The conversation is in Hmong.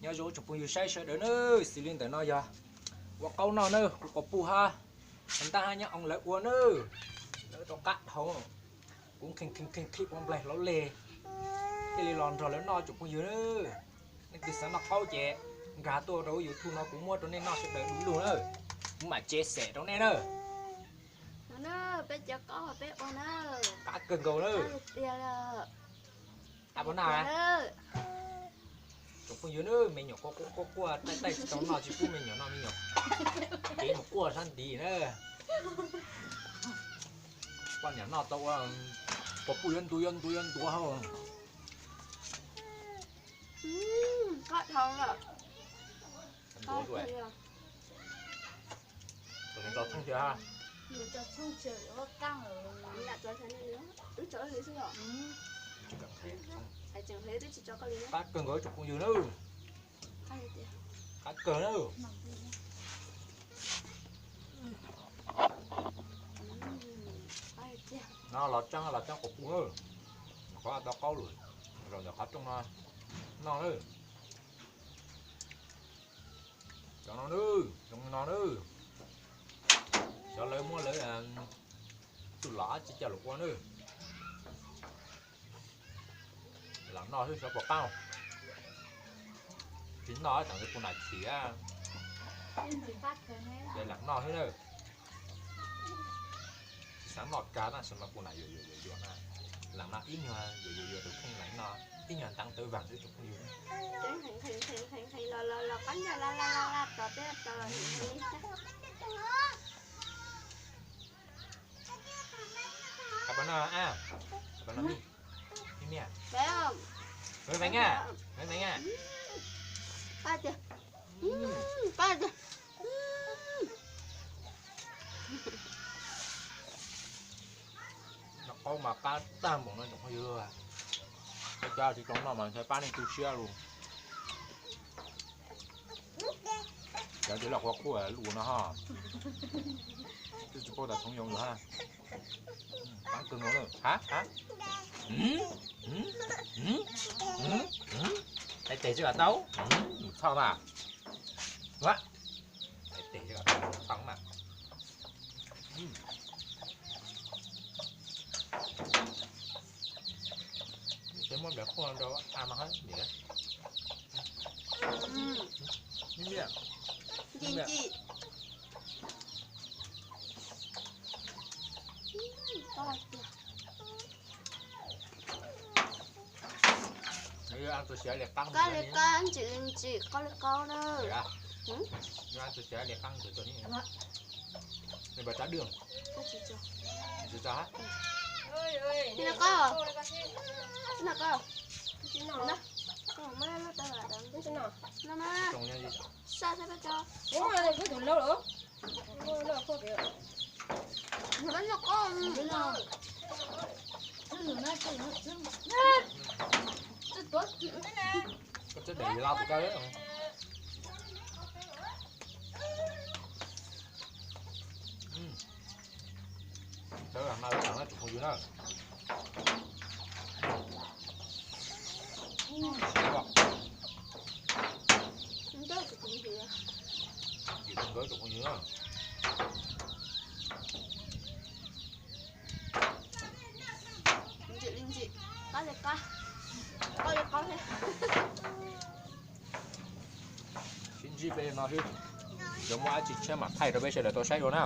Nyob zoo tsoom phooj ywg saib sawv daws nawb, xws li ntawm no yog ua qaub noj nawb, kuv quas puj hab ntaj hab nyab oo lawv ua nawb. Lawv tau qab dhau, kuv nqhis nqhis nqhis nqhis ua nplaig hlauv leg, thiaj li los nrog lawv noj tsoom phooj ywg nawb. Nej twg xav noj qaub ces nkag tuaj rau YouTube no kuv muab rau nej noj sawv daws du lug nawb. Kuv mam tsev xem rau nej nawb. Peb cov qaub peb ua na, qab kawg nkaus nawb. Qab pab naj. Tsoom phooj ywg nawb, me nyuam quaj quaj quaj quaj taij taij tsis tau noj tsis pub me nyuam noj me nyuam, ces mus quaj sab ntiv na. Poj niam noj tau ua, quas puj yuav ntuav yuav ntuav yuav ntuav hauv. Qab dhau lawm. Qab kawg nkaus tsoom phooj ywg nawb. Qab kawg nawb. No los tseeb los tseeb quas puj nawb. Qhov tau qaub lawm, zaum ntawm qhov rooj no noj nawb. Cov no nawb, cov no nawb, xyov lawv muab lawv txuj lom dab tsi coj los ua nawb. Lam noj xwb xyov puas qab. Tsis noj tseem puas nam chim. Ces lam noj xwb na. Tsis xav noj kag na, xav mas puas nam yuam yuam yuam yuam na. Lam noj ib nyuag yuam yuam yuam tus kheej, lam noj ib nyuag nteev tawv vaag xwb tsoom phooj ywg. Los los los qab ncaug la la la la tom peb los. Qab pab noj a, qab pab noj mi, mi a, meej a, meej a. Noj qaub mas qab tag npaum no tsoom phooj ywg. Cov tsis tau noj mas ntshai pab nej tu siab lug. Cov tsis loj quas puj lus no ho, twb tsis paub tas txhoov yoo lug ha. Qab kawg nkaus na. Hab hab. Tes tes tsis kom tau. Nws txhoj mas. Ua, tes tes tsis kom tau, txhoj mas. Ces muab nplaim khuaj rau a mas hab ntim. Ncim ncim. Kab li kab, ncim li ncim, qaub li qaub na. Tus siav li qab tus tus ni. Li pab tsa dwj. Tsis tsa hab. Li no qaub. Li no qaub. No mas. Saj saj pab tso. Koj txawj daim lab tus kab. Sawv daws no tsoom phooj ywg na. Ncim tsoom phooj ywg na. Ncim li ncim, qaub li qaub, qaub li qaub thiab. Sib ntsib peb li no xwb, yuav muaj dab tsi tshiab mam thaij rau peb sawv daws tau saib dua na.